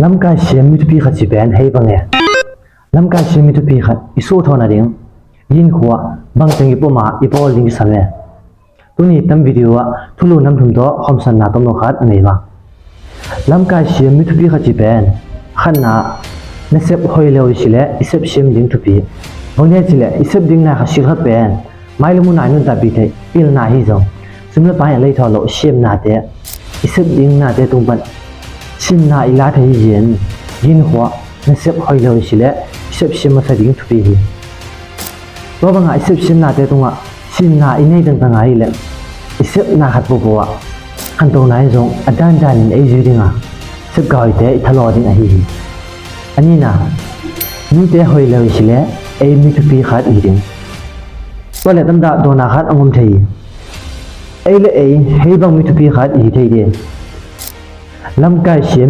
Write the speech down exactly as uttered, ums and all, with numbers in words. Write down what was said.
Lamkai siam mi thupi khat ci pen hei bang e. Lamkai siam mi thupi khat i suhthawn nading, i hinkhua bangteng i pom a i bawl ding kisam e. Tuni tam video ah thulu nam thum tawh khawmsanna tomno khat a nei vang. Lamkai siam mi thupi khat ci pen, khatna, nasep hoih lo i si leh i sep siam ding thupi. Bang hang hiam cih leh i sep ding na khat silh khat pen mailam hun a i nuntakpih theih pilna hi zong, sum le pai a leithaw loh siamnate, i sep ding nate tung pan simna i la thei hi. Hih in i hinkhua nasep hoih lo i si leh i sep siam masa ding thupi hi. Tua bangah i sep siam nate tungah simna i nei tangtang a hi leh, i sep na khat pohpoh ah khantohna in zong a dandan in ei zui ding a, sep gawite i thalawh ding ahi hi. A nihna, mite hoih lo i si leh ei mi thupi khat i hi ding. Tua leh tamdah dawnna khat a ngom thei hi. Ei le ei hei bang mi thupi khat i hi thei ding. Lamkai siam